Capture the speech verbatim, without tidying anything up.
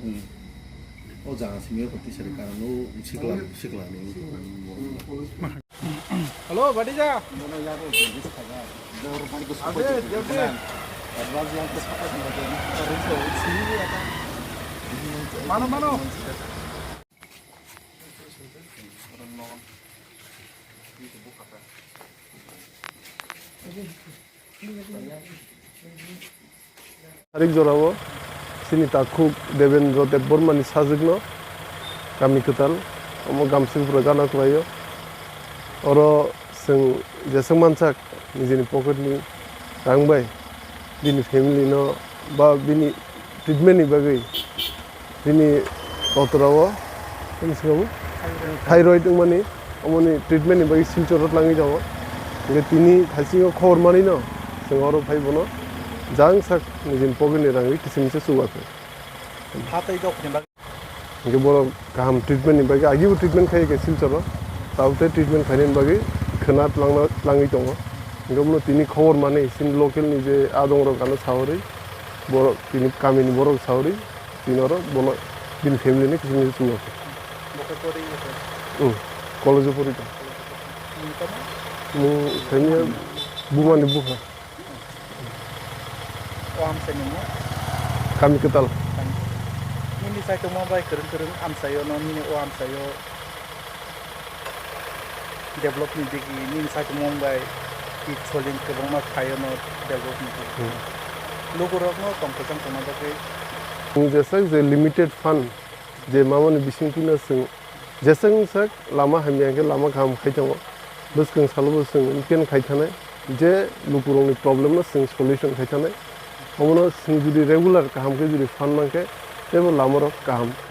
Hmm. O jaga simi o tisari karon o sikla, sikla ni. Hello, Bhatija. Ade, jaldi. Mano, mano. Tarik jorao chini takhuk Devendra Debbarmani sajwkno kami kwtal omo Gamsingpura gana kwlaio. Oro chwng jeswk mansak nijini pocketni rang bai bini family no ba bini treatment ni bagwi bini kotorao, tini singabo thyroid wngmani, omoni treatment ni bagwi Silchoro tlangwi tongo. Hingke tini thaisingo khobor manino, chwng oro phai bono jang sak nijini pocket ni rangwi kisim se chubakhai. Hatai dok ni bagwi. Hingke borok kaham treatment ni bagwi agibo treatment khai khe Silchoro, tabuk tei treatment khainani bagwi khwna tlangna, tlangwi tongo. Hingke bono tini khobor mani chini local ni je adongrok ano saui borok tini kamini borok saui tini oro bono bini family ni kisim se chubakhai. Bo khe pori ye khe? Hmm. College o pori tong. Ni tamo? Mung saimya bumani bupha. O amchaini mo? Kami kwtal. Nini saichung mo bai kwrwng kwrwng amchaio no nini o amchaio develop ni digi nini saichung mo bai ki soling kwbangma khaio no develop ni digi. Hmm. Lukurok no tong kwchang tongna bagwi. Chwng jesai je limited fund je mamani bisingtwi no chwng jeswk sak lama hamya hwnkhe lama kaham khai tongo. Bwskang salo bo chwng weekend khai thanai, je lukurokni problem no chwng solution khai thanai. Omono chwng jodi regular kaham khe jodi phan mankhe, teibo lama rok kaham.